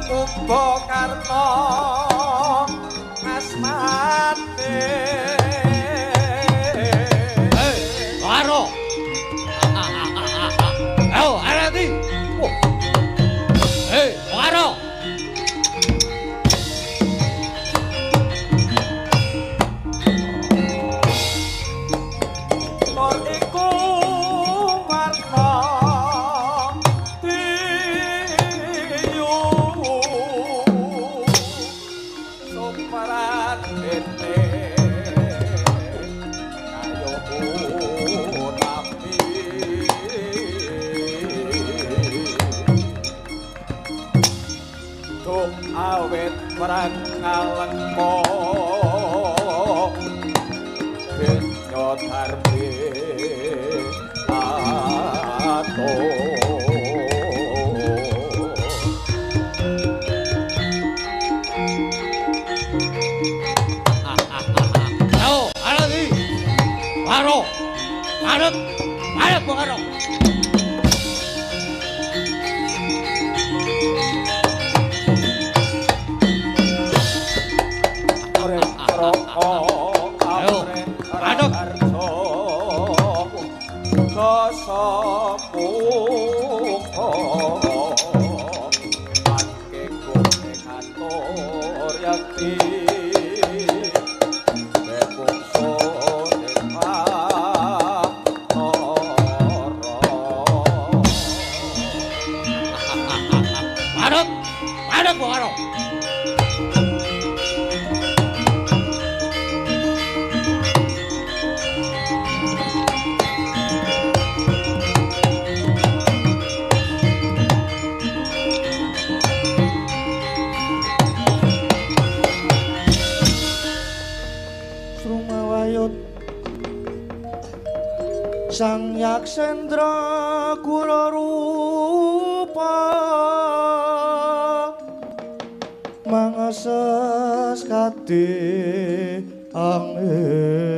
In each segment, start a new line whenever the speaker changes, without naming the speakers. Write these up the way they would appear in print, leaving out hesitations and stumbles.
Kumbakarna asmane.
Hei, Karo. Ayo, areti. Hei, Karo.
Tur iku warna tiyu soparan dene ayo utami tuk awet perang ngalengka Kenya darmi ato.
Ayo, areti. Karo. Arep. Arep karo.
Urip roko
Ayo,
amrih
aduk.
raharjo dasa muka mangke gone katur yekti bebungso dewa nara.
Arep. Arep karo.
Srumawayut Sang Yaksendra kura rupa mangases kadi angin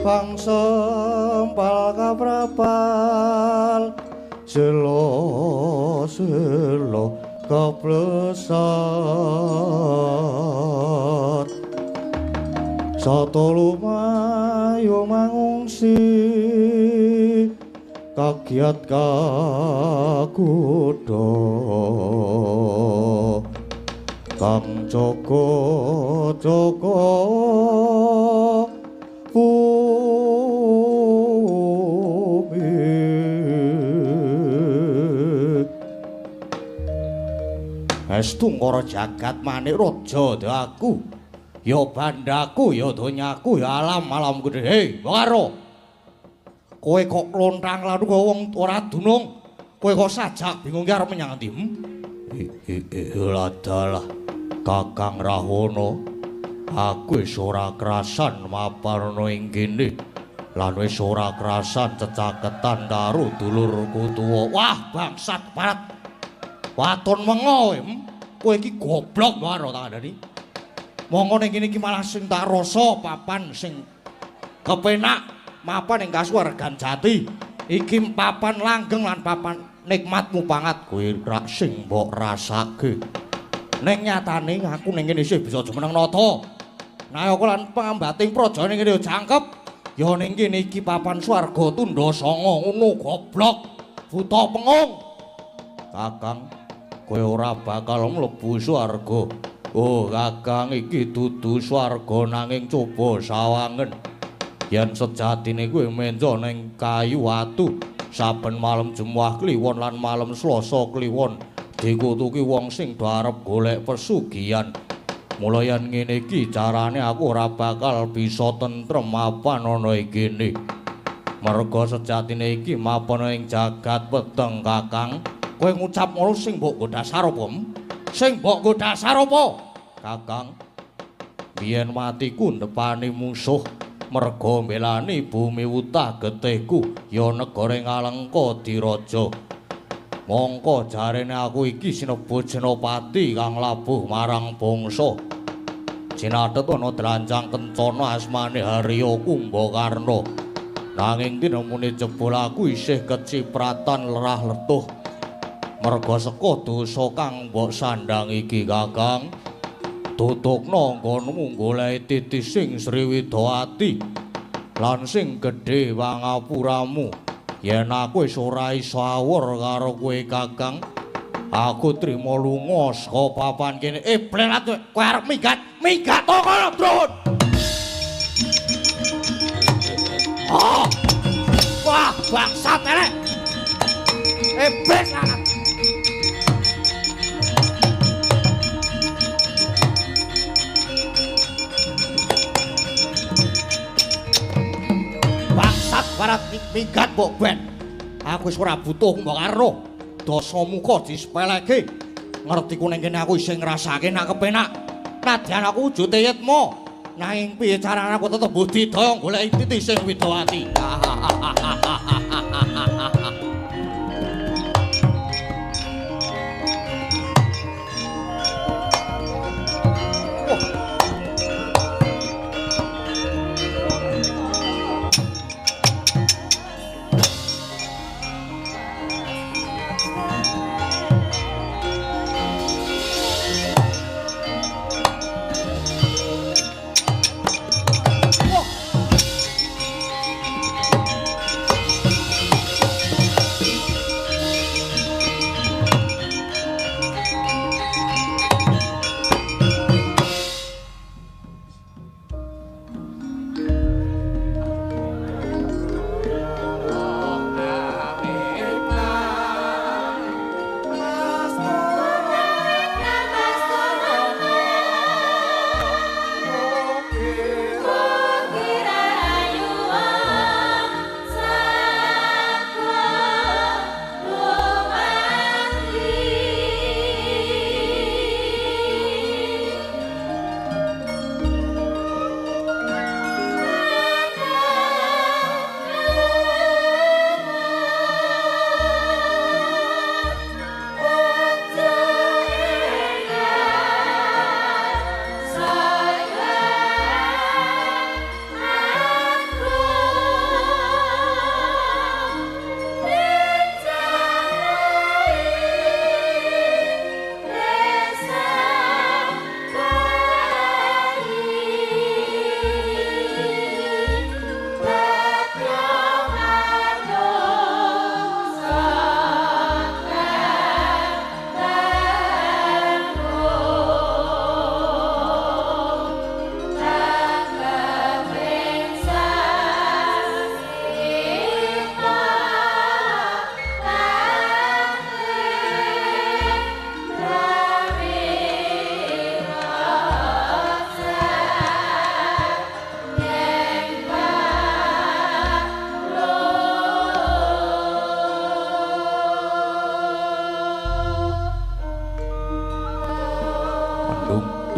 pangsempal kaprapal selo selo kaplesat sata lumayu mangungsi kagiat kakudha kang jaga jaga Estu ngara jagat manik raja aku. Ya bandaku, ya donyaku, ya alam-alam gede. Hei, Bokaro. Kowe kok klontang lalu kok wong ora dunung. Kowe kok sajak bingung ki arep menyang endi? Ladalah Kakang Rahwana. Aku wis ora krasan mapan ana ing kene. Lan wis ora krasan cecaketan karo dulurku tuwa. Wah, bangsat parat. Waton mengo kowe. Kowe iki goblok karo tak kandhani. Monggo ning kene iki malah sing tak rasa papan sing kepenak, mapan ing kasuwargan jati. Iki papan langgeng lan papan nikmat mupangat kowe rak sing mbok rasake. Ning nyatane aku ning kene isih bisa jumeneng nata. Nayaka lan pangambating praja ning kene jangkep. Ya ning kene iki papan swarga tundha sanga ngono goblok. Buta pengung. Kakang, kowe ora bakal mlebu swarga. Oh, Kakang iki dudu swarga nanging coba sawangen. Yen sejatine kowe menjo ning kayu watu saben malem Jumat Kliwon lan malem Selasa Kliwon dikutuki wong sing do arep golek pesugihan. Mula yen ngene iki carane aku ora bakal bisa tentrem mapan ana ing kene. Merga sejatine iki mapan ing jagat peteng, Kakang. Kowe ngucap ngono sing mbok nggo dasar apa? Sing mbok nggo dasar apa? Kakang, biyen matiku ndepani musuh merga mbelani bumi wutah getihku ya negara Ngalengka diraja. Mongko jarene aku iki sinebut Senopati kang labuh marang bangsa. Jinathet ana drancang kencana asmane Harya Kumbakarna. Nanging tinemune jebul aku isih kecipratan lerah letuh. Merga seka dosa kang mbok sandhang iki, Kakang. Tutukna nggonmu goleki titi sing Sriwidawati lan sing gedhe pangapuramu. Yen aku wis ora iso awur karo kowe, Kakang, aku trima lunga saka papan kene. Plelat kowe arep minggat, minggat to kono, Drun. Oh. Wah, bangsat elek. Iblis lanang. Bangsat barat minggat mbok ben. Aku wis ora butuh mbok karo. Dasa muka disepeleke. Ngertiku ning kene aku isih ngrasake nak kepenak. Nadyan aku wujude yetma. Nanging piye carane aku tetep budidaya goleki titi sing widowati.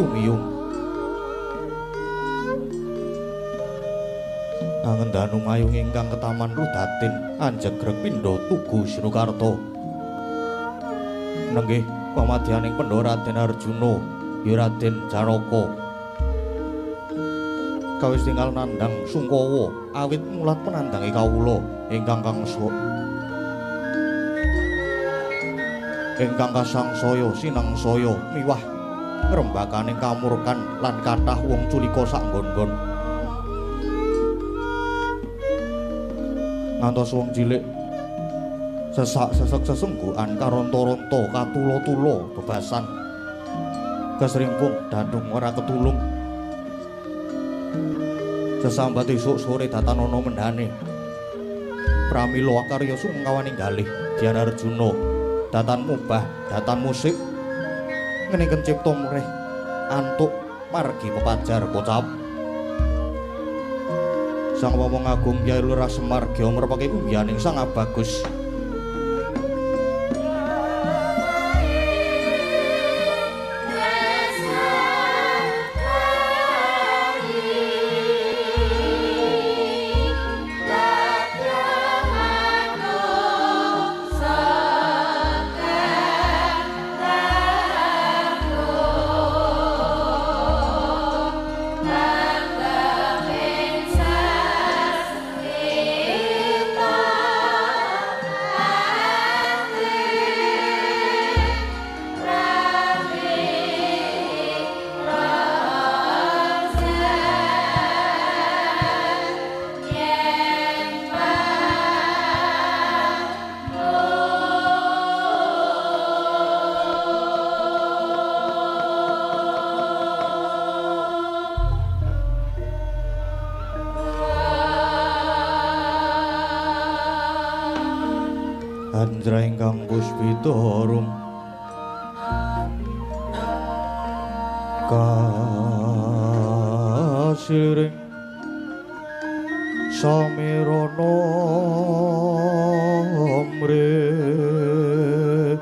Umiyung. Angendanu mayung ingkang ketaman rudatin anjegreg pindha tugu Sinukarta. Nenggih pamadyaning Pandhawa Raden Arjuna ya Raden Janaka. Kawis tinggal nandhang sungkawa awit mulat penandhange kawula ingkang kangsa ingkang kasangsaya sinangsaya miwah ngrembakaning kamurkan lan kathah wong culika saenggon-nggon. Ngantos wong cilik sesak-sesek sesenggukan karonta-ronta katula-tula bebasan kesrimpung dandung ora ketulung. Sesambat esuk sore datanana mendhane pramila akarya sungkawaning galih Dian Arjuna datan mubah datan musik ngeningken cipta mrih antuk margi pepajar kocap. Sang Wawong Agung Kyai Lurah Semar Gya merpake unggihaning Sang Abagus. Andra ingkang puspita harum kasiring samirana mrih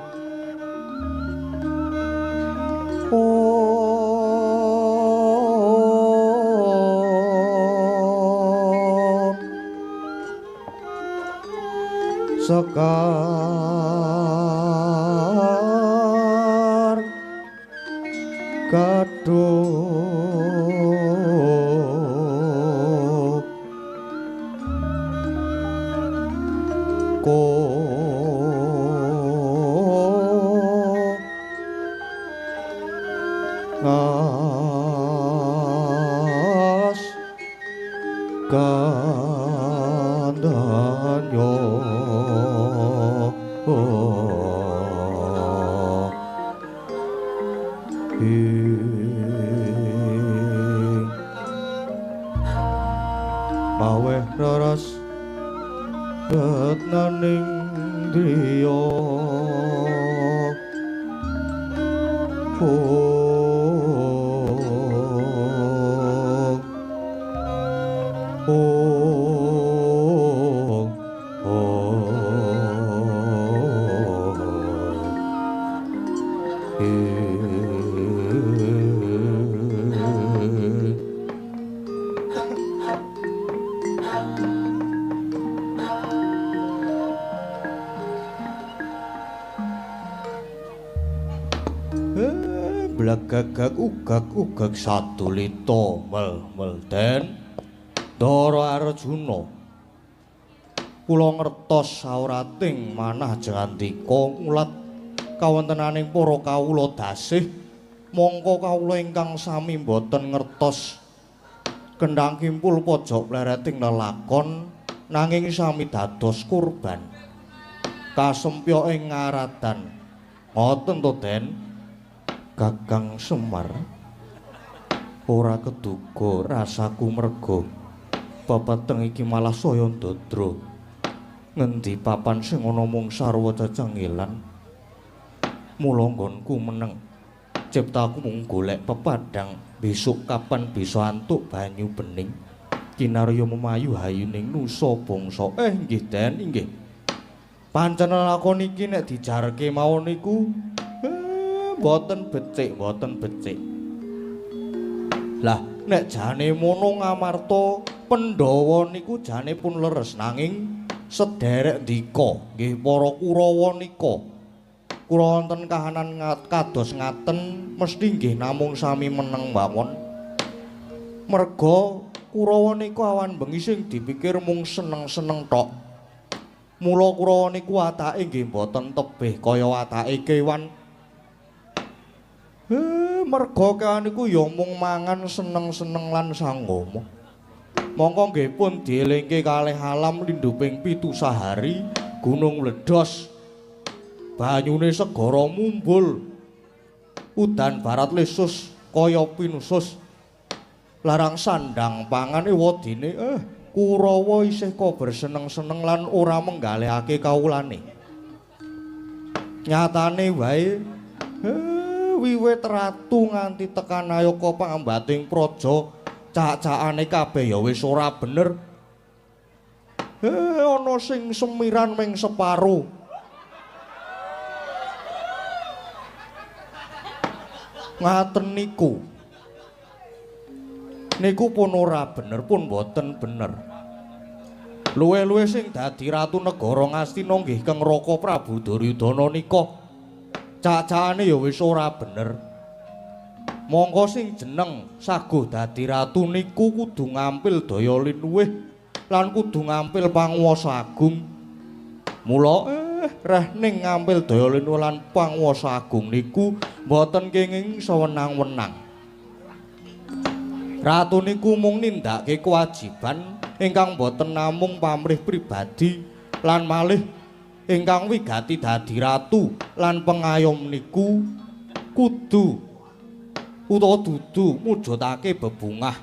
sekar kadung ko ngas kandanyo. Maweh raras retnaning driya Gagak ugak ugak sadulita mel mel den Ndara Arjuna kula ngertos saurating manah jangandika ngulat kawontenaning para kawula dasih mongko kawula ingkang sami boten ngertos kendhang kimpul pojok plereting lelakon nanging sami dados kurban kasempyok ing ngaradan. Ngoten to Den? Kakang Semar ora keduga rasaku merga pepeteng iki malah saya ndadra. Ngendi papan sing ana mung sarwa cecengilan, mula nggonku meneng ciptaku mung golek pepadang besok kapan bisa antuk banyu bening kinarya memayu hayuning nusa bangsa. Nggih Den, inggih. Pancen lakon iki nek dijarke mawon niku mboten becik, mboten becik. Lah nek jane mono Ngamarta Pandhawa niku jane pun leres nanging sederek ndika nggih para Kurawa nika. Kula wonten kahanan kados ngaten mesti nggih namung sami meneng mawon. Merga Kurawa niku awan bengi sing dipikir mung seneng-seneng tok. Mula Kurawa niku watake nggih mboten tebih kaya watake kewan. Merga kewan niku ya mung mangan seneng-seneng lan sanggama. Mongko nggih pun dielingke kalih alam lindhuping 7 sahari, gunung mledos, banyune segara mumbul, udan barat lesus kaya pinusus, larang sandang pangane wedine Kurawa isih kober seneng-seneng lan ora menggalihake kawulane. Nyatane wae wiwit ratu nganti tekan nayaka pangambating praja, cak-cakane kabeh ya wis ora bener. Ana sing semiran ming separo. Ngaten niku. Niku pun ora bener, pun boten bener. Luwih-luwih sing dadi ratu negara Ngastina nggih Keng Raka Prabu Duryudana nika. Cak-cakane ya wis ora bener. Mongko sing jeneng saguh dadi ratu niku kudu ngampil daya linuwih lan kudu ngampil panguwasa agung. Mula reh ning ngampil daya linuwih lan panguwasa agung niku mboten kenging sewenang-wenang. Ratu niku mung nindakake kewajiban ingkang boten namung pamrih pribadi lan malih ingkang wigati dadi ratu lan pengayom niku kudu utawa dudu mujudake bebungah.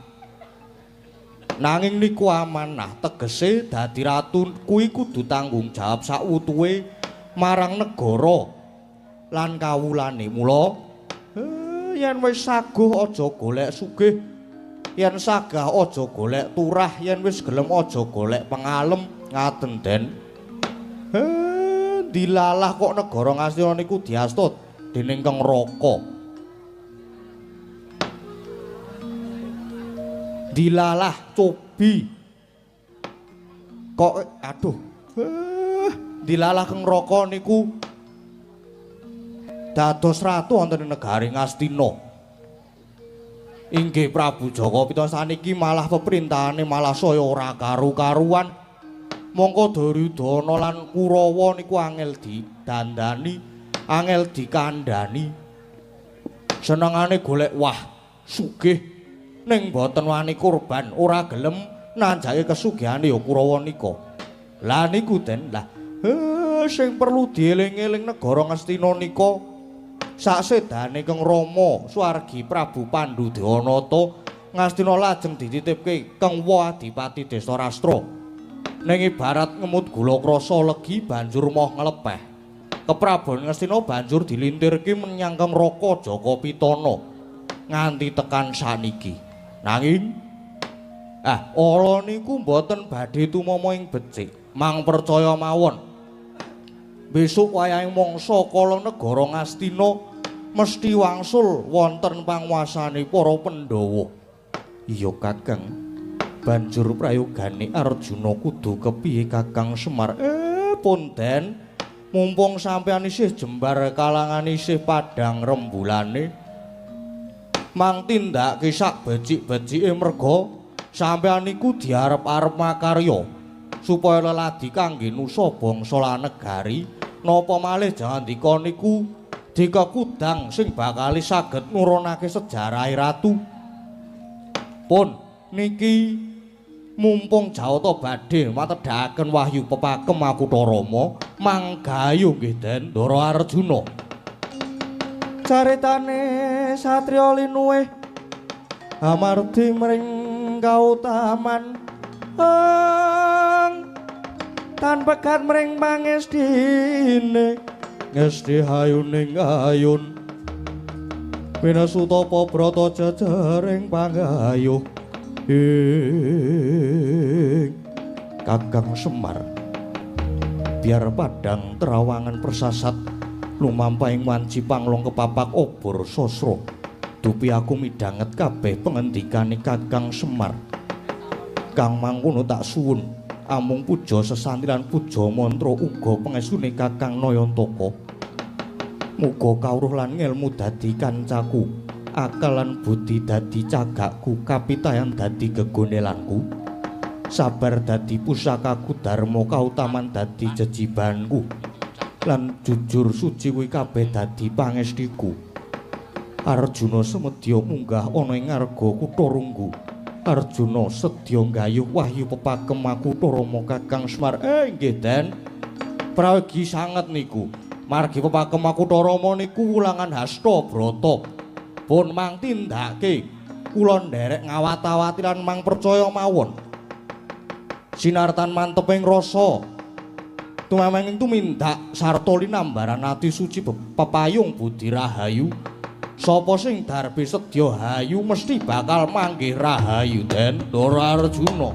Nanging niku amanah, tegese dadi ratu kuwi kudu tanggung jawab sakwutuhe marang negara lan kawulane. Mula yen wis saguh aja golek sugih, yen sagah aja golek turah, yen wis gelem aja golek pengalem. Ngaten Den. Dilalah kok negara Ngastina niku diasta dening Keng Raka. Dilalah cobi kok aduh dilalah Keng Raka niku dados ratu wonten ing negari Ngastina. Inggih Prabu Jaka Pitana saniki malah peperintahane malah saya ora karu-karuan. Mongko Duryudana lan Kurawa niku angel didandani, angel dikandani. Senengane golek wah sugih ning boten wani kurban, ora gelem nanjake kesugihane ya Kurawa nika. Lah niku Den, lah sing perlu dieling-eling negara Ngastina nika saksedane Keng Rama swargi Prabu Pandu Dewanata Ngastina lajeng dititipke Keng Wa Adipati Destarastra. Ning ibarat ngemut gula krasa legi banjur moh nglepeh. Keprabon Ngastina banjur dilintirke menyang Keng Raka Jaka Pitana nganti tekan saniki. Nanging ala niku mboten badhe tumama ing becik, mang percaya mawon. Besok wayahe mangsa kala negara Ngastina mesti wangsul wonten panguasane para Pandhawa. Iya Kakang. Banjur prayogane Arjuna kudu kepiye Kakang Semar? Pun Den, mumpung sampeyan isih jembar kalangan isih padhang rembulane, mang tindake sak becik-becike merga sampeyan niku diarep-arep makarya supaya leladi kangge nusa bangsa lan negari. Napa malih jangandika niku dikekudang sing bakal saged nurunake sejarahe ratu. Pun niki mumpung Jawata badhe matedhakaken wahyu pepakem Makutha Rama, manggayu nggih Den Ndara Arjuna. Caritane satriya linuwih amardi mring kautaman tan pegat mring pangestine ngesti hayuning ayun winasutapa brata jejering panggayuh ing Kakang Semar. Biar padang terawangan persasat lumampahing wanci panglong kepapak obor sosro. Dupi aku midhanget kabeh pengendikane Kakang Semar. Kang mangkono tak suwun amung puja sesanti lan puja mantra uga pangestune Kakang Nayantaka. Muga kawruh lan ngelmu dadi kancaku, akal lan budi dadi cagakku, kapitayan dadi gegonelanku, sabar dadi pusakaku, dharma kautaman dadi jejibanku, lan jujur suci kuwi kabeh dadi pangestiku. Arjuna semedya munggah ana ing ngarga kutha Runggu. Arjuna sedya nggayuh wahyu pepakem makutha Rama Kakang Semar. Nggih Den. Prayogi sanget niku. Margi pepakem makutha Rama niku wulangan hasta brata. Pun mang tindake kula nderek ngawat-awati lan mang percaya mawon. Sinartan manteping rasa tumamenging tumindak sarta linambaran ati suci pepayung budi rahayu. Sapa sing darbe sedya hayu mesti bakal manggih rahayu Den Ndara Arjuna.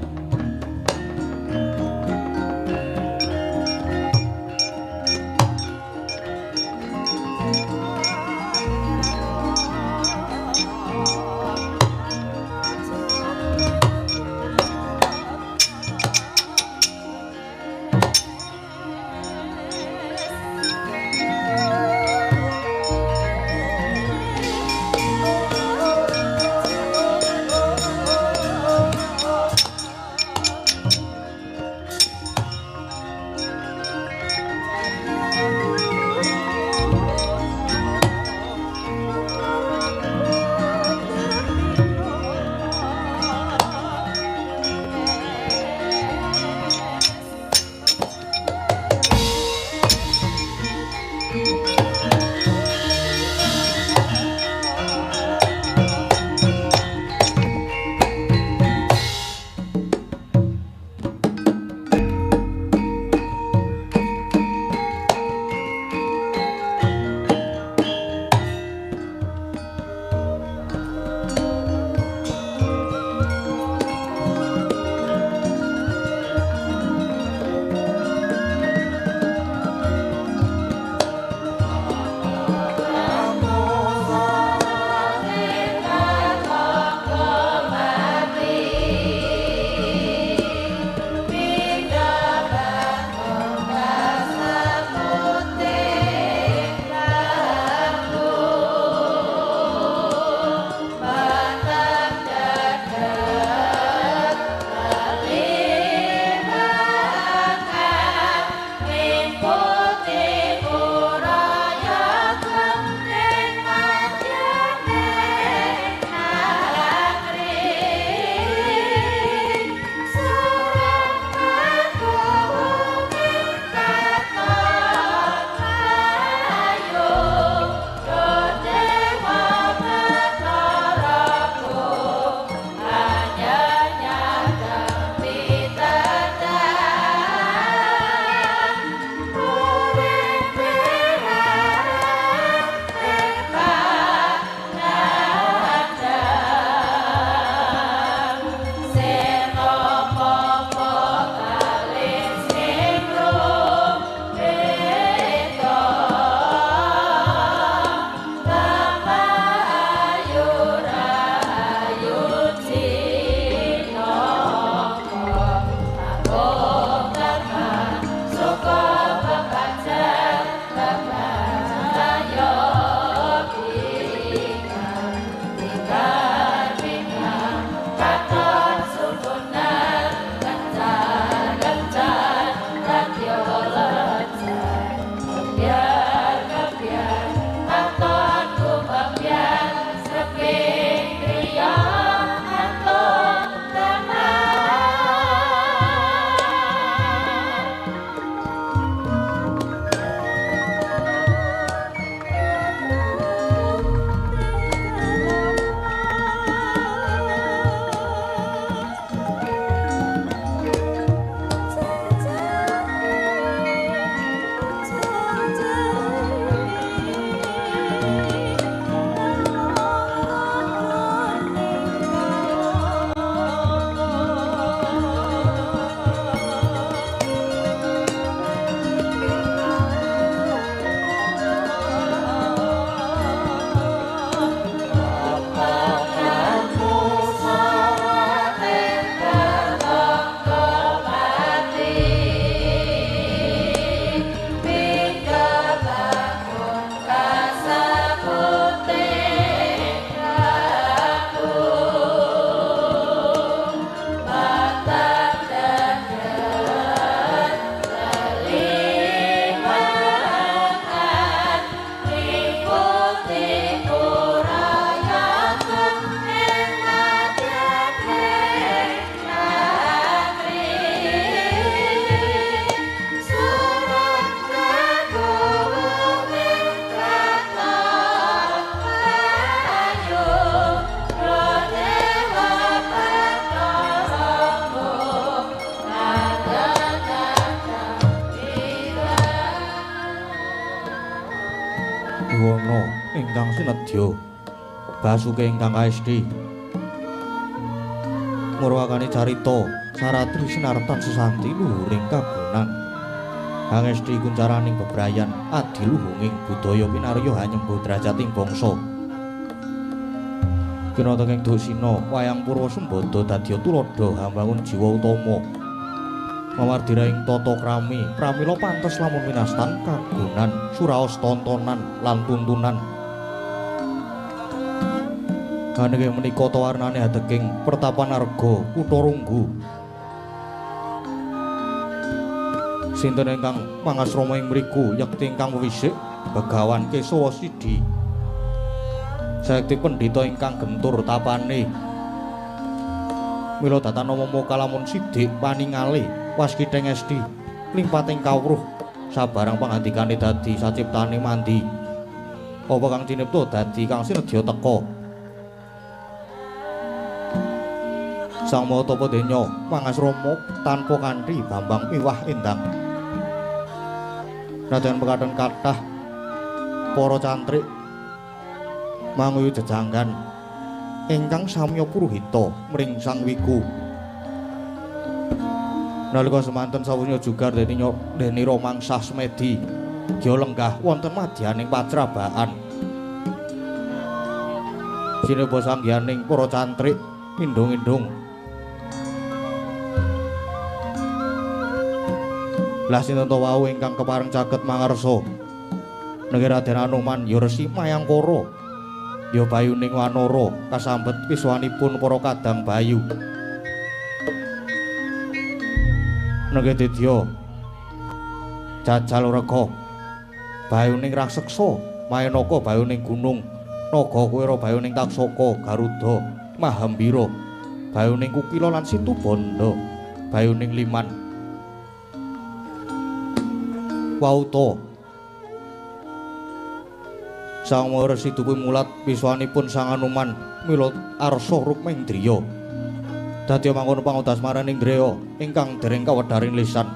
Yuwana ingkang sinedya Basuke ingkang kaesti murwakani carita saratri sinartan sesanti luhuring kagunan hangesti kuncaraning bebrayan adiluhunging budaya kinarya hanyembuh drajating bangsa. Kinateng ing Dusina wayang purwa sembada dadya tuladha hambangun jiwa utama mamardiraing tata krami pramila pantes lamun winastan kagunan suraos tontonan lan tuntunan. Kanengge menika tawarnane adeking pertapan arga kutha Runggu. Sinten ingkang mangasrama ing mriku yekti ingkang wisik Begawan Kesawa Sidi. Sayekti pendhita ingkang gentur tapane. Mila datana momo kalamun sidik paningale waskitheng esti limpating kawruh sabarang pangandikane dadi saciptane mandi. Apa kang cinipta dadi kang sinedya teka. Sang Maha Tapa Denya mangasrama tanpa kanthi bambang miwah endang. Nadyan pekaten kathah para cantrik manguyu jejanggan ingkang samya puruhita mring Sang Wiku. Nalika semanten sawunya jugar denira mangsah semedi gya lenggah wonten madyaning pacrabaan. Sineba sanggihaning para cantrik indung-indung. Lah sinten ta wau ingkang kepareng caket mangarsa? Nengge Raden Anoman ya Resi Mayangkara. Ya bayuning wanara kasambet piswanipun para kadang bayu. Nengge dedya jajal rega bayuning raseksa Mayanaka bayuning gunung Naga Kuwera bayuning Taksaka Garuda Mahambira bayuning Kukila lan Situbanda bayuning Liman. Wauta Sang Maha Resi dupi mulat piswanipun Sang Anoman mila arsa rukmendriya. Dadi mangkono pangodas maraning ndreya ingkang dereng kawedharing lisan.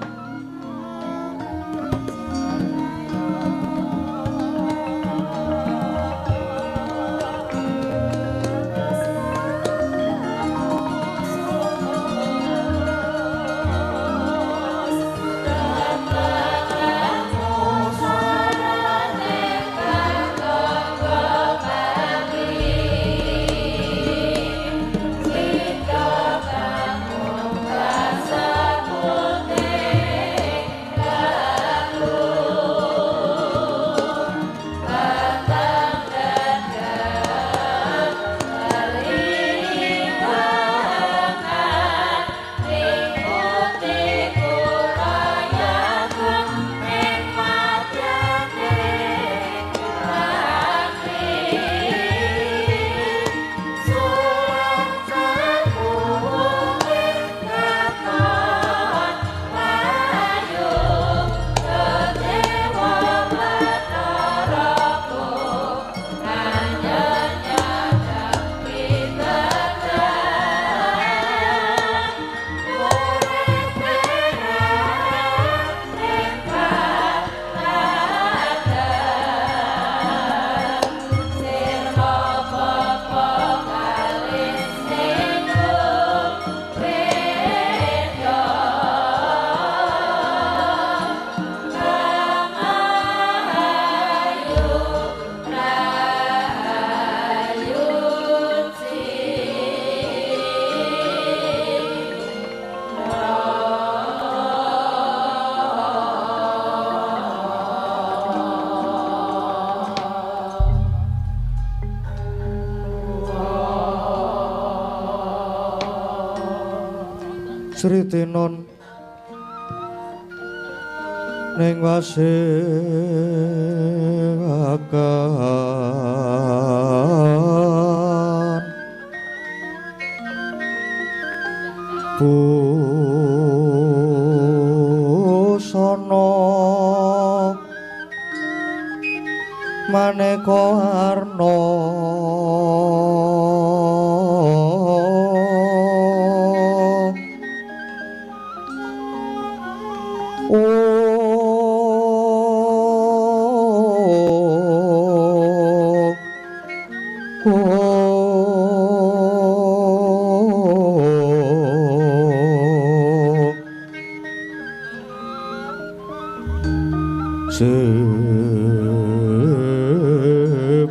Sri Tinon ning wasiwakan busana maneka warna Oh.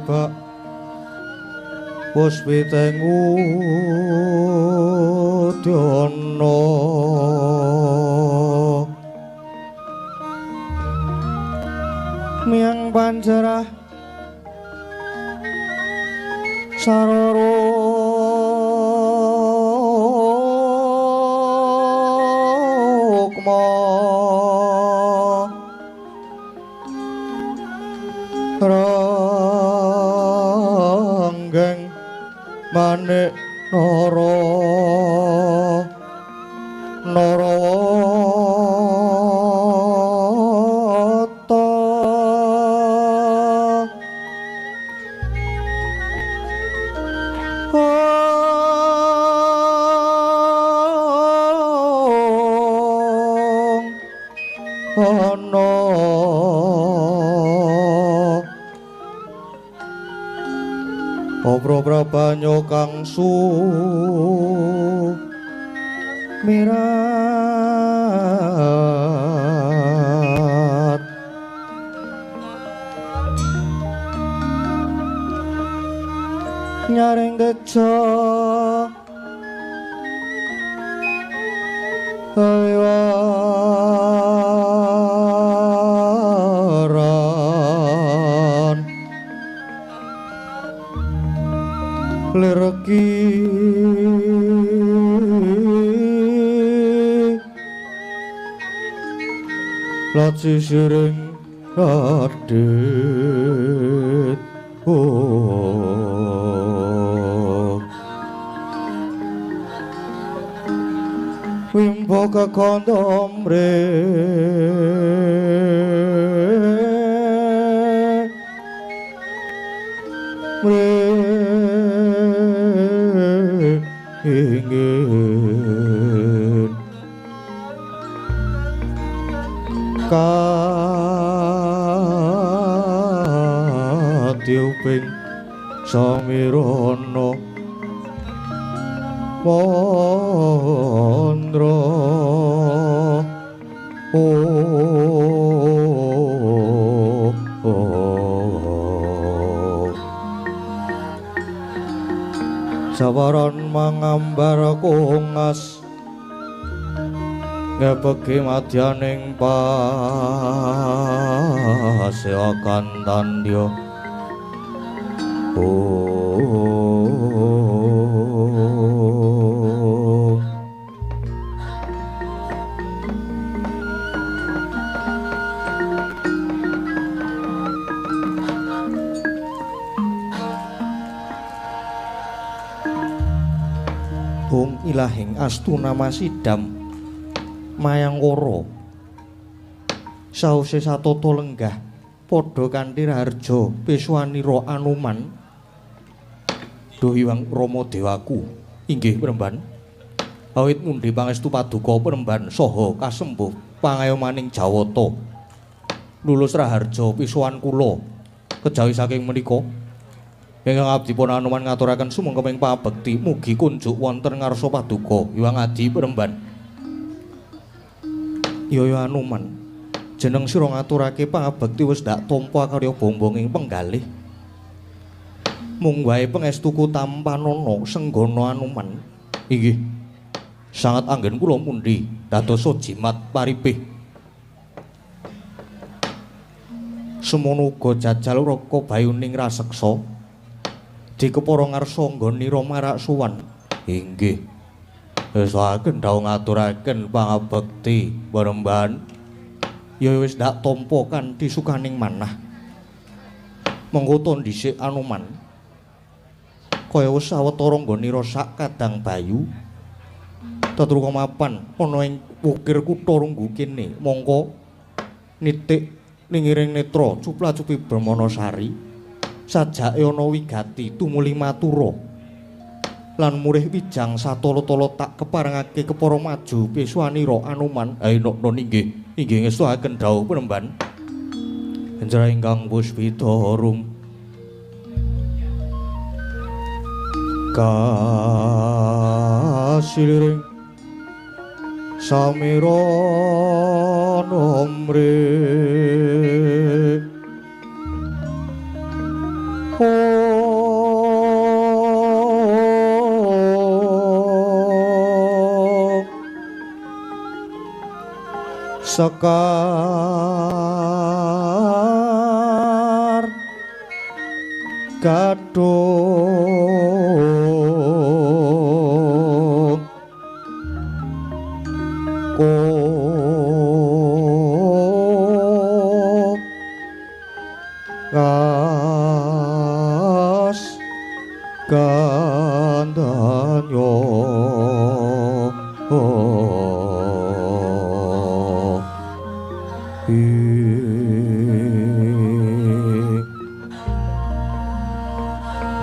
Pak Puspiteng Udyana Miang Panjarah Saroro Rukma Ranggeng Manik Nara Narawata Ong ana Obro prabanyo kang sumirat nyaring teja Lewaran Lereki Laci siring radit oh. Wimbo kekondom mre mre ingin katiuping samirana mandra oh, oh. Sawaran mangambar kongas ngepeki madyaning pasewakan tandya oh. Hung ilahing astuna masidam Mayangkara sause satata lenggah padha kanthi raharja peswanira Anoman. Duh Hyang Rama Dewaku inggih Premban, awit mundhi pangestu paduka Premban saha kasembuh pangayomaning Jawata lulus raharja pisuwan kula kejawi saking menika ingkang abdi pun Anoman ngaturaken sumengkeming pabekti mugi kunjuk wonten ngarsa paduka Hyang Adi Premban. Ya Anoman, jeneng sira ngaturake pangabekti wis ndak tampa karya bombonging penggalih. Mung wae pangestuku tampanana senggana Anoman. Inggih. Sangat anggen kula mundhi dadosa jimat paripih. Semono uga jajal raka bayuning raseksa. Dikepara ngarsa nggonira marak sowan. Inggih. Ngersakaken dawuh ngaturaken pangabekti Premban. Ya wis ndak tampa kanthi sukaning manah. Mengko to dhisik Anoman. Kaya wis sawetara nggonira sak kadang bayu. Tetruka mapan ana ing wukir kutha runggu kene mongko nitik ningiring netra cupla-cupi Brahmanasari sajake ana wigati tumuli matura lan murih wijang satala-tala tak keparengake kepara maju peswanira Anoman. Ayo non inggih inggih ngestuaken dawuh Premban. Enjra ingkang puspita rum kasiliring samiran omre Sekar Gadung Kas Gandanyo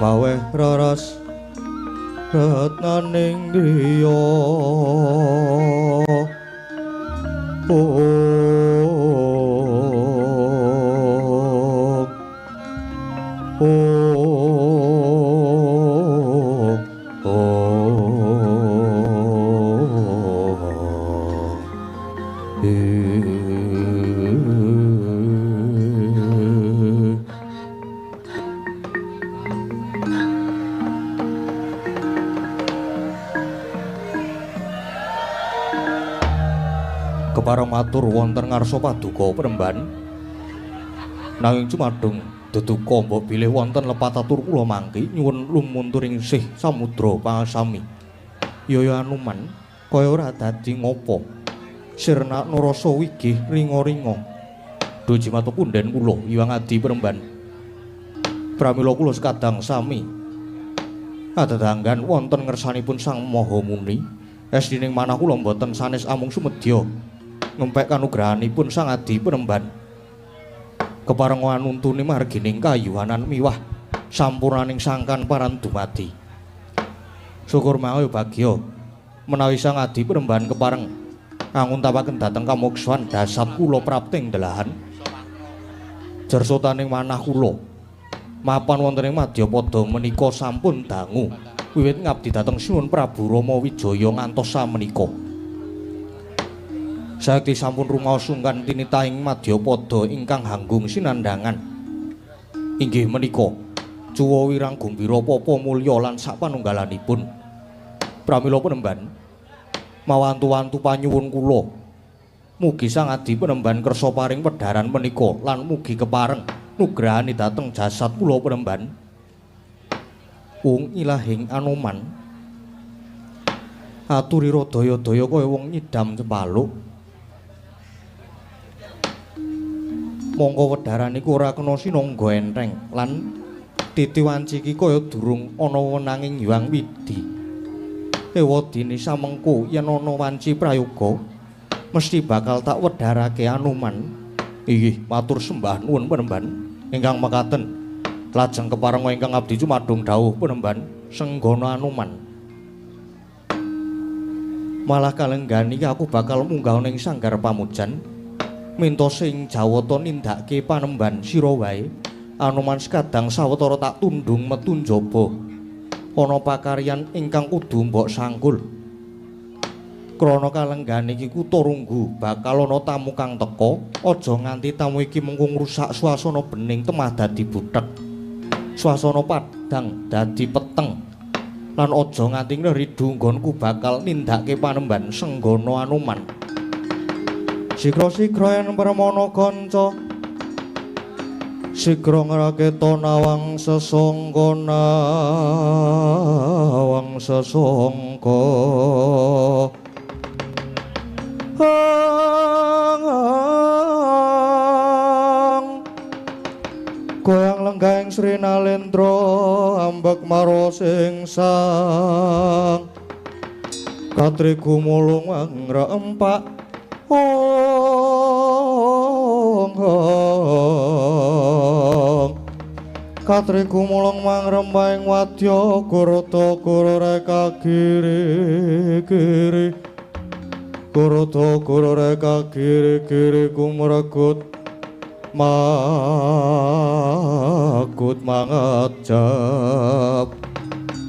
Maweh raras retnaning driya Kepareng matur wonten ngarsa paduka Premban. Nanging cumadung deduka mbok bilih wonten lepat atur kula mangki nyuwun lumunturing sih samudra pangasami. Yaya Anuman kaya ora dadi ngopo. Sirnakna rasa wigih ringa-ringa. Duh jimat punden kula Hyang Adi Premban. Pramila kula sekadang sami adadanggan wonten ngersanipun Sang Maha Muni. Esdining manah kula mboten sanes amung sumedya ngempek kanugrahanipun Sang Adi Premban. Kepareng anuntuni margining kayuhanan miwah sampurnaning sangkan paran dumadi. Syukur maha bagya menawi Sang Adi Premban kepareng anguntapaken dhateng kamuksan dasat kula prapting delahan. Jersotaning manah kula mapan wonten ing madyapada menika sampun dangu wiwit ngabdi dhateng Sinuwun Prabu Rama Wijaya ngantos samenika. Saekti sampun rumaos sungkan tinitahing madyapada ingkang hanggung sinandhangan. Inggih menika cuwa wirang gumbira papa mulya lan sapanunggalanipun. Pramila Penemban mawantu-wantu panyuwun kula mugi Sang Adi Penemban kersa paring wedharan menika lan mugi kepareng nugrahani dhateng jasad kula Penemban. Wong ilahing Anoman aturira daya-daya kaya wong nyidam cempaluk. Mongko wedharan iku ora kena sinangga entheng lan titi wanci iki kaya durung ana wenanging Hyang Widi. Ewadene samengko yen ana wanci prayoga mesti bakal tak wedharake Anoman. Inggih, matur sembah nuwun Penemban ingkang mekaten. Lajeng keparenga ingkang abdi cumadung dawuh Penemban senggana Anoman. Malah kalenggan iki aku bakal munggah ning sanggar pamujan minta sing jawata nindakake panemban sira wae. Anoman sekadang sawetara tak tundung metu njaba. Ana pakaryan ingkang kudu mbok sangkul. Krana kalenggan iki kutha runggu bakal ana tamu kang teka, aja nganti tamu iki mengko ngrusak swasana bening temah dadi buthek. Swasana padhang dadi peteng. Lan aja nganti ngridu nggonku bakal nindakake panemban senggana Anoman. Sikra-sikra yen permana kanca sikra ngraketa nawang sesangka nawang sesangka. Goyang lenggahing Sri Nalendra ambek maro sing sang katri gumulung angrempak katri gumulung mangrembah ing wadya gurata gurareka kiri kiri gurata gurareka kiri kiri kumregut makut mangajab.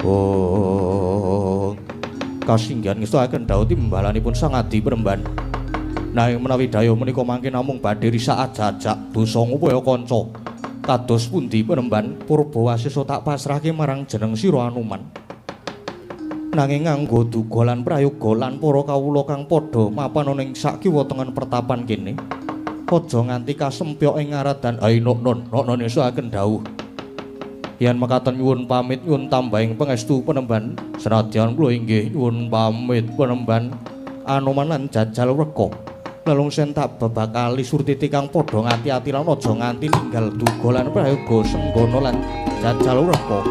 Oh, kasinggihan ngestokaken dawuh timbalanipun Sang Adi Premban. Nanging menawi daya menika mangke namung badhe risak ajak-ajak dosa ngupaya kanca. Kados pundi Penemban Purbawasesa tak pasrahke marang jeneng sira Anoman. Nanging nganggo duga lan prayoga lan para kawula kang padha mapan ana ing sak kiwa tengen pertapan kene. Aja nganti kasempyok ing ngaradan. Ai nok non, nok non esukaken dawuh. Yen mekaten nyuwun pamit nyuwun tambahing pangestu penemban. Senadyan kula inggih nyuwun pamit penemban. Anoman lan jajal wreka. Lelungsen tak bebakali Surtiti kang padha ngati-ati lan aja nganti ninggal duga lan prayoga Senggana lan jajal wreka.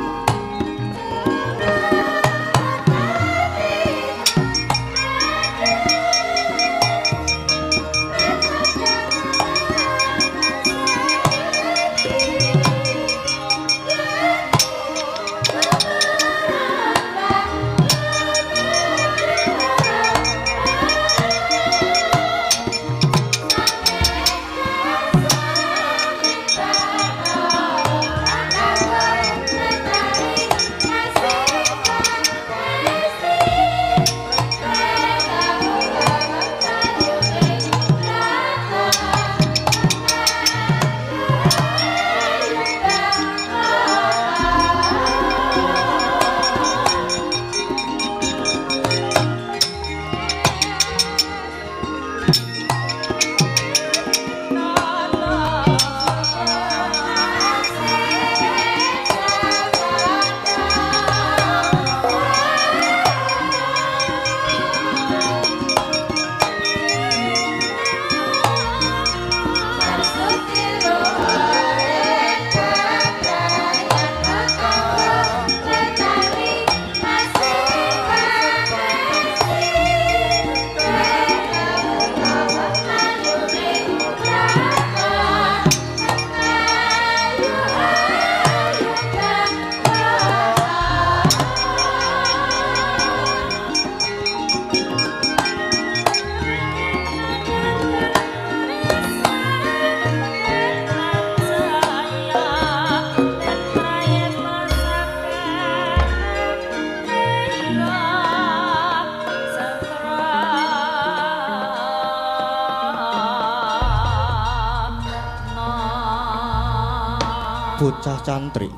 Bocah cantrik.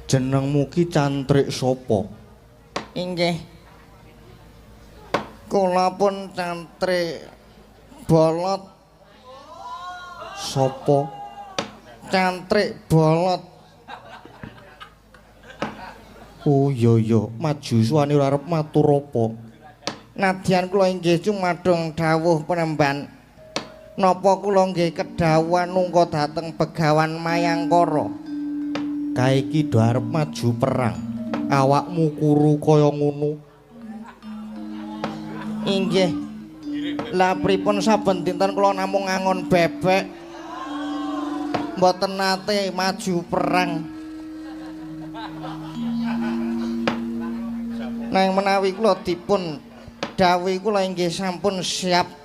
Jenengmu ki cantrik sapa?
Inggih. Kula pun cantrik bolot.
Sapa?
Cantrik bolot.
Oh iya iya, maju suwane ora arep matur apa.
Nadyan kula inggih cumadung dawuh penemban. Napa kula nggih kedhawuhan nungka dhateng Begawan Mayangkara?
Kae iki do arep maju perang. Awakmu kuru kaya ngono.
Inggih. Lah pripun saben dinten kula namung ngangon bebek. Mboten nate maju perang. Nang menawi kula dipun dawuhi kula inggih sampun siap.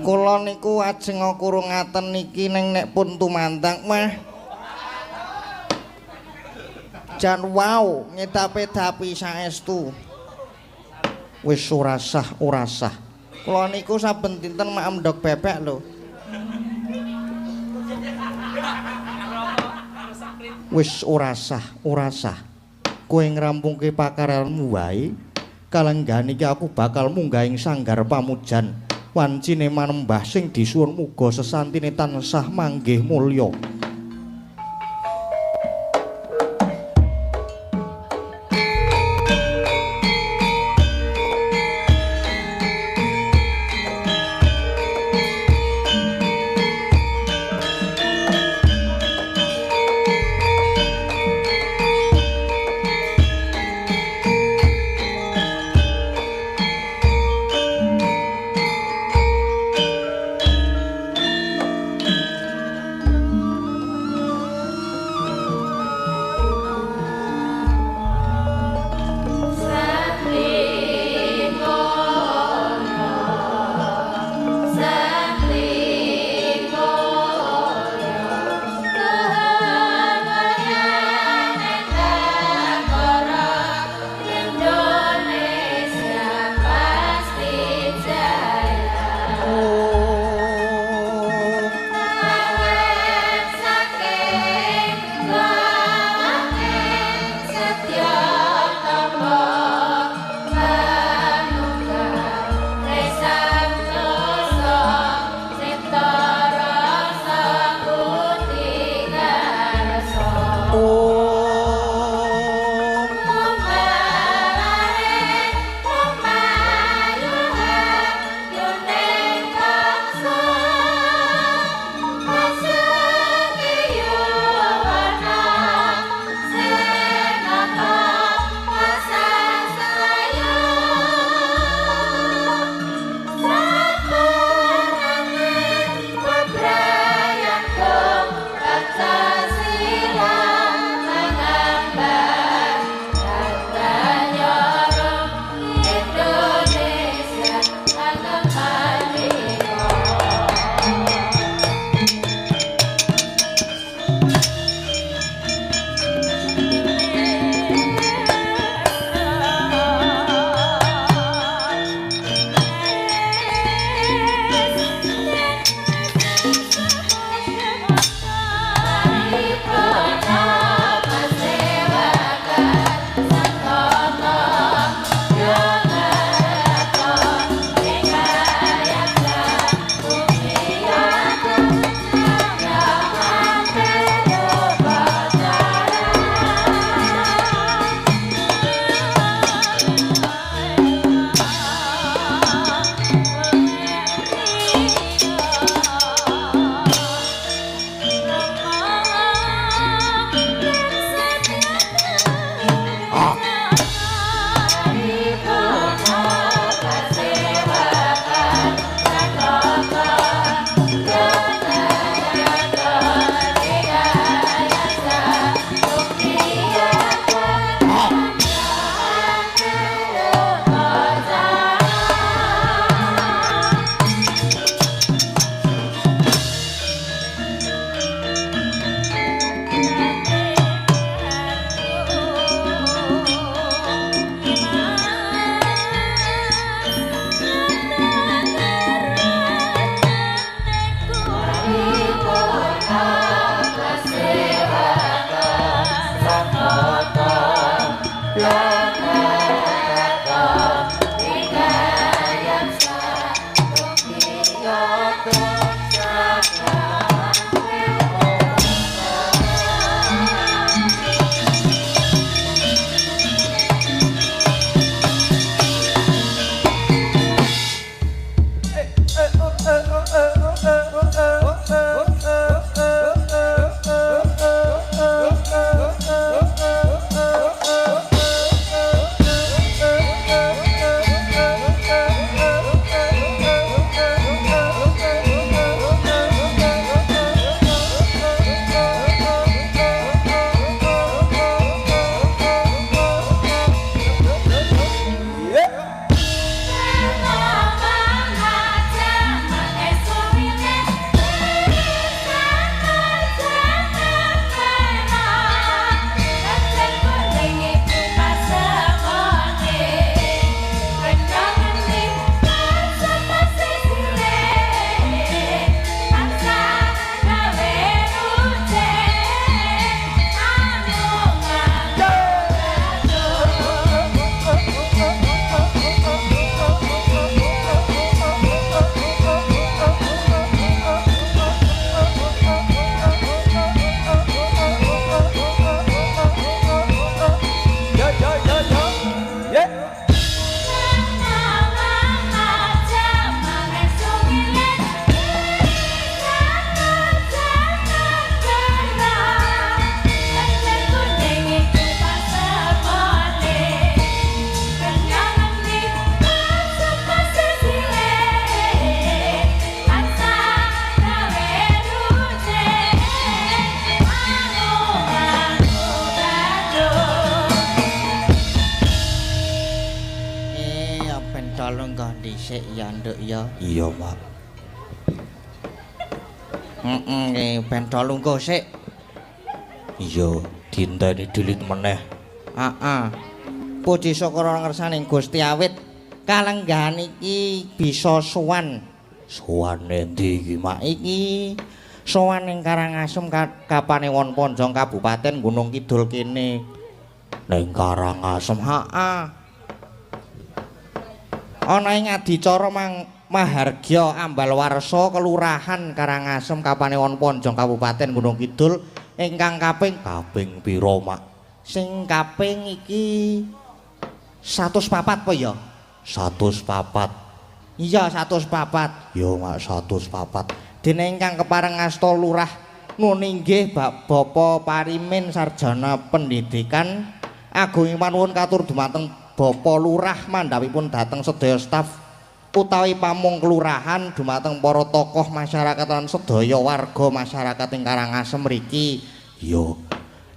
Kula niku ajeng kurungaten niki ning nek pun tumandang mah. Jan wow ngedapi-dapi saestu.
Wis ora sah, ora sah.
Kula niku saben dinten maem ndhog bebek lho.
Wis ora sah, ora sah. Kowe ngrampungke pakaranmu wae. Kalenggan iki aku bakal munggah ing sanggar pamujan. Wancine manembah sing disuwun muga sesantine tansah manggih mulya.
Sik ya, Nduk ya.
Iya, Mak.
Heeh, ben do lungguh sik.
Iya, dinteni dilit meneh.
Heeh. Puji syukur ngersaning Gusti awit kalenggahan iki bisa sowan.
Sowan endi iki, Mak?
Iki sowan ning Karangasem Kapanewon Ponjong Kabupaten Gunung Kidul kene.
Ning Karangasem.
Heeh. Ana ing adicara Mahargya Ambal Warsa Kelurahan Karangasem Kapanewon Ponjong Kabupaten Gunung Kidul ingkang kaping
Kaping pira, Mak?
Sing kaping iki 104 apa ya?
104.
Iya, 104.
Ya, Mak, 104.
Dene ingkang kepareng asta lurah nuninggih Bapak Parimin Sarjana Pendidikan agunging panuwun katur dumateng Bapak Lurah mandhapipun dhateng sedaya staf utawi pamong kelurahan dumateng para tokoh masyarakat lan sedaya warga masyarakat ing Karangasem mriki.
Iya.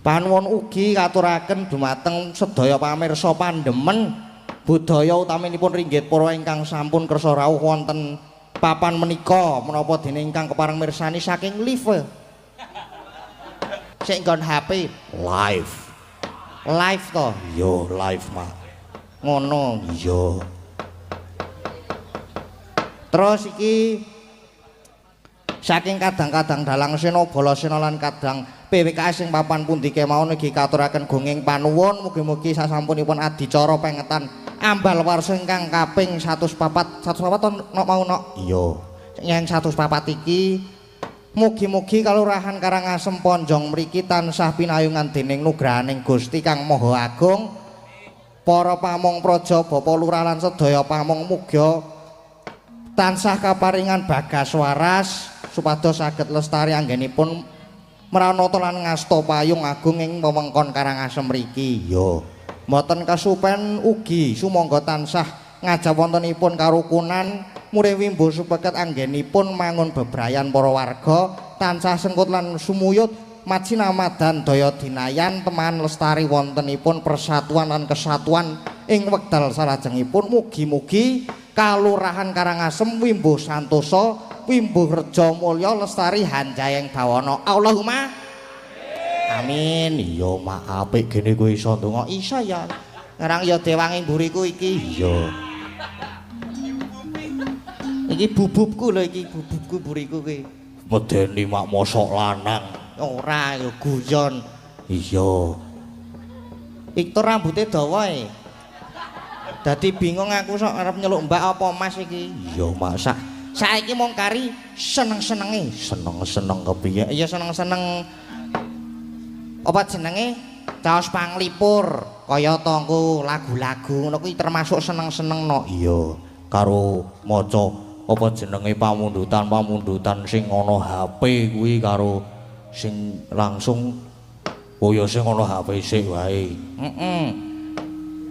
Panuwun ugi katuraken dumateng sedaya pamirsa pandemen budaya utaminipun ringgit para ingkang sampun kersa rawuh wonten papan menika menapa dene ingkang kepareng mirsani saking live. Sik nggon HP
Live.
Live to?
Iya, live, Mak.
Ngono.
Iya.
Terus iki saking kadang-kadang dalang sena balasena lan kadang PWKS sing papan pundi kemawon ugi katuraken gonging panuwun mugi-mugi sasampunipun adicara pengetan Ambal Warsa ingkang kaping 104 104 to nok mau nok?
Iya.
Yang 104 iki mugi-mugi Kalurahan Karangasem Ponjong mriki tansah pinayungan dening nugrahaning Gusti Kang Maha Agung. Para pamong praja, Bapak Lurah lan sedaya pamong muga tansah kaparingan bagas waras supados saged lestari anggenipun mranata lan ngasta payung agung ing wewengkon Karangasem mriki.
Iya.
Mboten kasupen ugi sumangga tansah ngajap wontenipun karukunan murih wimbo supeket anggenipun mangun bebrayan para warga tansah sengkut lan sumuyut majinamadan daya dinayan teman lestari wontenipun persatuan lan kesatuan ing wekdal salajengipun. Mugi-mugi Kalurahan Karangasem wimbo santosa wimbo reja mulya lestari hanjayeng bawana. Allahumma amin.
Iya, Mak, apik gene kowe iso ndonga.
Iso ya. Ngarang ya dewangi mburiku iki.
Iya.
Iki bububku lho iki, bububku mburiku kuwi.
Medeni Mak mosok lanang.
Ora ya guyon.
Iya.
Iktor rambute dawa e. Dadi bingung aku sok arep nyeluk Mbak apa Mas iki.
Iya, Mak.
Saiki mung kari seneng-senenge.
Seneng-seneng kepiye?
Iya seneng-seneng. Apa jenenge? Caos panglipur kaya tangku lagu-lagu ngono kuwi termasuk seneng-seneng no.
Iya, karo maca apa jenenge pamundutan-pamundutan sing ana HP kuwi karo sing langsung oh ya sing ana HP sik wae.
Heeh.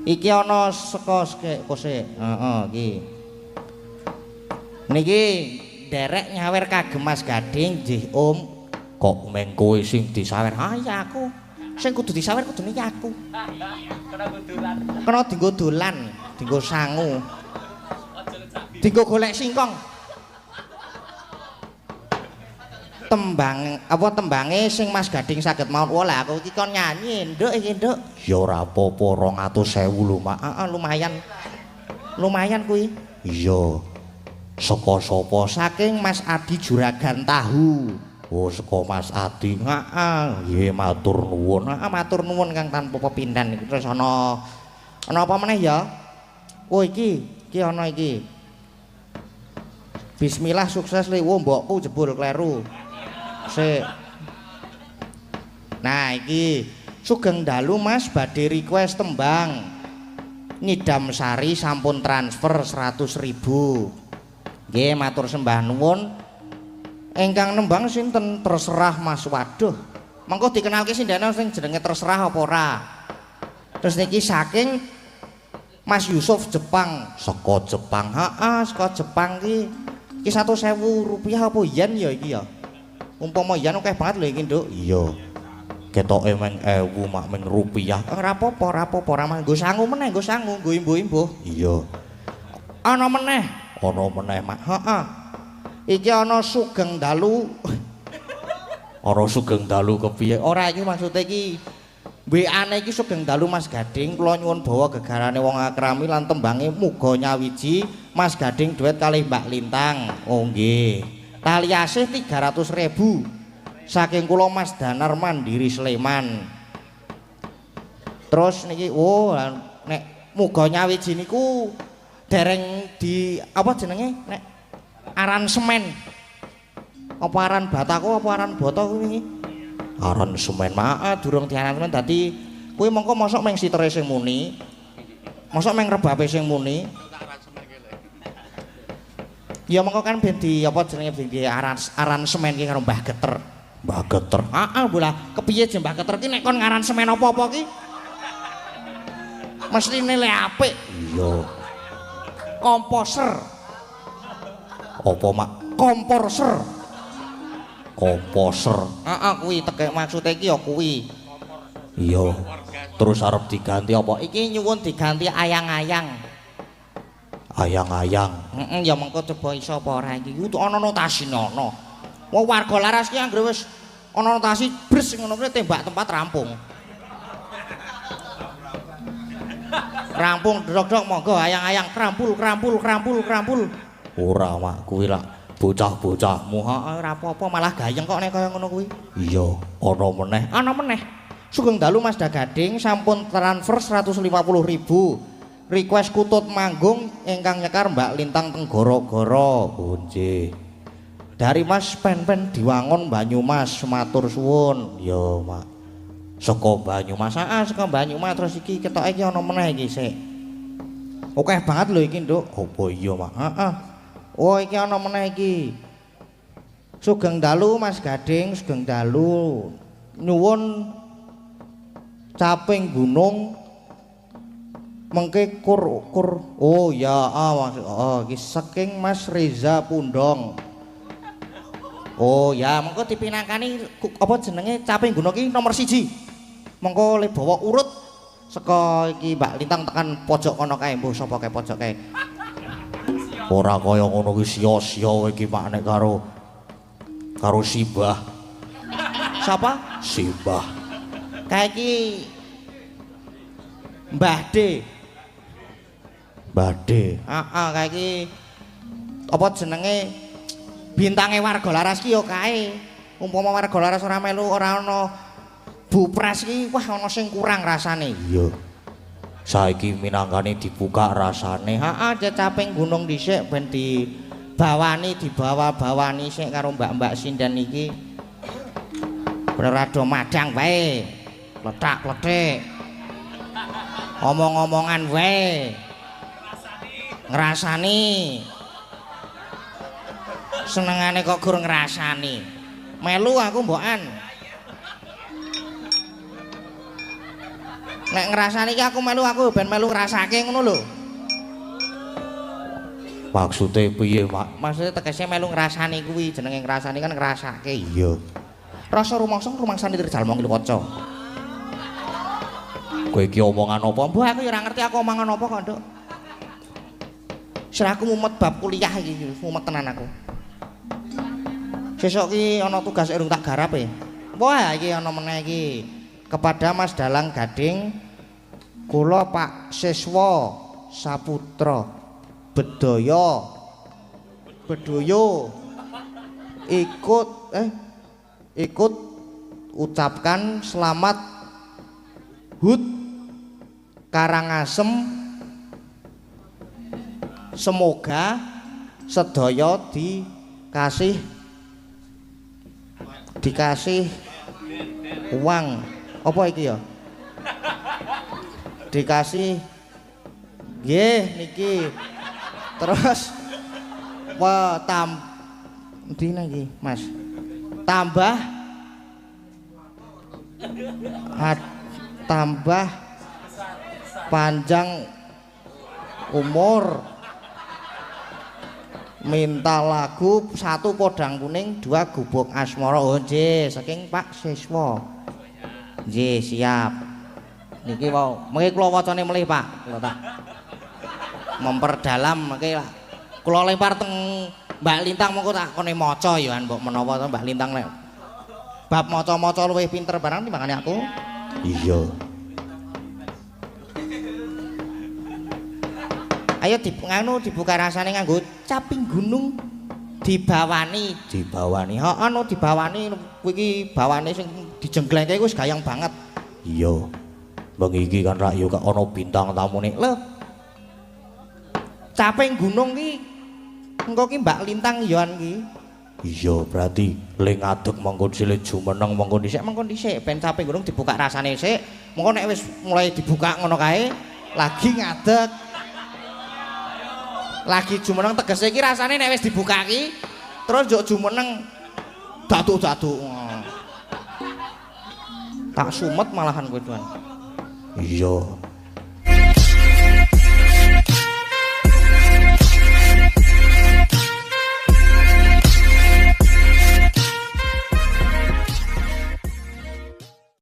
Iki ana saka kose. Heeh, iki. Niki nderek nyawer kagem Mas Gading nggih Om.
Kok meng kowe sing disawer?
Ah ya aku. Sing kudu disawer kudune ya aku. Kena dinggo dolan, dinggo sangu. Dinggo golek singkong. Tembang apa tembange sing Mas Gading saged mawon. Wah lah aku iki kon nyanyi nduk iki nduk.
Ya ora apa-apa 200.000 lho Mak.
Heeh lumayan. Lumayan kuwi.
Iya. Saka sapa?
Saking Mas Adi Juragan Tahu.
Oh saka Mas Adi.
Heeh.
Nggih matur nuwun.
Heeh matur nuwun Kang tanpa pepindhan iki. Terus ana ana apa meneh ya? Oh iki, iki ana iki. Bismillah sukses le. Wo mbokku jebul kleru. Sik. Nah iki sugeng dalu Mas badhe request tembang Nyidam Sari sampun transfer 100.000. Nggih matur sembah nuwun. Ingkang nembang sinten? Terserah Mas. Waduh. Mengko dikenalke sindene sing jenenge terserah apa ora. Terus niki saking Mas Yusuf Jepang.
Saka Jepang.
Heeh, saka Jepang ki. Iki 100.000 rupiah apa yen ya iki ya? Umpama yen akeh banget lho iki, Nduk.
Iya. Ketoke meng 1000 mak meng rupiah.
Ora apa-apa, ora apa-apa, ora nggo sangu meneh, nggo sangu, nggo imbuh-imbuh.
Iya.
Ana meneh
Ana meneh, Mak.
Heeh. Iki ana Sugeng Dalu.
Ana Sugeng Dalu kepiye?
Ora, iki maksude iki WA-ne iki Sugeng Dalu Mas Gading, kula nyuwun bawa gegarane wong akrami lan tembange muga nyawiji Mas Gading duet kalih Mbak Lintang. Oh nggih. Tali asih 300.000 saking kula Mas Danar Mandiri Sleman. Terus niki oh nek muga nyawiji niku dereng di apa jenenge nek aransemen. Apa aran batako apa aran boto kuwi iki? Aran semen. Maa durung diaransemen dadi kuwi mongko mosok meng sitere sing muni. Mosok meng rebabe sing muni. Ya mongko kan ben di apa jenenge ben di aransemen ki karo Mbah Geter.
Mbah Geter.
Heeh, bola kepiye je Mbah Geter ki nek kon ngaransemen apa-apa ki mesti nilai apik.
Iya.
Komposer.
Apa, Mak?
Komporser.
Komposer.
Heeh, kuwi tekek maksude iki ya kuwi.
Iya. Terus arep diganti apa?
Iki nyuwun diganti ayang-ayang.
Ayang-ayang.
Heeh, ya mengko coba iso apa ora iki. Kudu ana notasine ana. Wong warga laras ki anggere wis ana notasi bres ngono kuwi tembak tempat rampung. Rampung dok-dok monggo ayang-ayang krampul krampul krampul krampul.
Ora, Mak, kuwi lak bocah-bocahmu.
Heeh, ora apa-apa malah gayeng kok nek kaya ngono kuwi.
Iya, ana meneh.
Ana meneh. Sugeng Dalu Mas Dagading sampun transfer 150.000. Request kutut manggung ingkang nyekar Mbak Lintang teng Goro-Goro.
Oh, nggih.
Dari Mas Pen-pen Diwangun Banyumas, matur suwun.
Iya, Mak. Saka Banyumas.
Heeh, saka Banyumas terus iki ketoke iki ana meneh iki sik. Akeh banget lho iki, Nduk.
Apa iya, Mak?
Heeh. Oh, iki ana meneh iki. Sugeng Dalu Mas Gading, Sugeng Dalu. Nyuwun caping gunung mengke kur kur. Oh ya, ah oh iki saking Mas Reza Pundong. Oh ya, mengko dipinangkani apa jenenge caping gunung iki nomor 1. Mengko le bawa urut saka iki Mbak Lintang tekan pojok kono kae, mbuh sapa kae pojok kae.
Ora kaya ngono kuwi sia-sia kowe iki, Mak, nek karo karo Simbah.
Sapa?
Simbah.
Kae iki Mbah D.
Mbah D.
Heeh, kae iki apa jenenge bintange warga laras ki ya kae. Umpama warga laras ora melu ora ana Bu Pras ki wah ana sing kurang rasane.
Iya. Saiki minangkane dibuka rasane.
Heeh, caping gunung dhisik ben dibawani dibawa-bawani sik karo mbak-mbak sinden iki. Bener ado madang wae. Lethak-lethik. Omong-omongan wae. Ngrasani. Senengane kok gur ngrasani. Melu aku mbokan. Nek ngrasani iki aku melu, aku ben melu ngrasake ngono lho.
Maksude piye, Mak?
Maksude tegese melu ngrasani kuwi, jenenge ngrasani kan ngrasake.
Iya.
Rasa rumangsa rumangsane tirjalma ngil kaca.
Kowe iki omongan apa?
Mbah aku ya ora ngerti aku omongan apa kok, Nduk. Sirahku mumet bab kuliah iki, mumet tenan aku. Sesuk ki ana tugas urung tak garap e. Wah, iki ana meneh iki. Kepada Mas Dalang Gading, kula Pak Siswa Saputra Bedaya Bedoyo ikut ikut ucapkan selamat HUT Karangasem, semoga sedaya dikasih uang. Apa iki ya? Dikasih nggih niki. Terus wah tam ndi iki, Mas? Tambah tambah panjang umur. Minta lagu 1 Podang Kuning, 2 Gubuk Asmara. Oh nggih, saking Pak Siswa. Nggih, siap. Niki wau, mengke kula wacane melih, Pak. Kula tak memperdalam mengke lah. Kula lempar teng Mbak Lintang mengko tak kone maca ya mbok menawa to Mbak Lintang nek bab maca-maca luwih pinter barang timbangane aku.
Iya.
Ayo di nganu dibuka rasane nganggo caping gunung dibawani, dibawani. Heeh no dibawani kuwi iki bawane sing dijenglengke iku wis gayeng banget.
Iya. Bengi iki kan rak yo ana bintang tamune.
Lho. Caping gunung ki engko ki Mbak Lintang yoan ki.
Iya, berarti le ngadeg mengko sile jumeneng mengko dhisik
mengko dhisik ben caping gunung dibuka rasane sik. Mengko nek wis mulai dibuka ngono kae lagi ngadeg. Lagi jumeneng tegese iki rasane nek wis dibuka ki terus njuk jumeneng daduk-daduk. Tak sumet malahan kowe, Tuan.
Iya.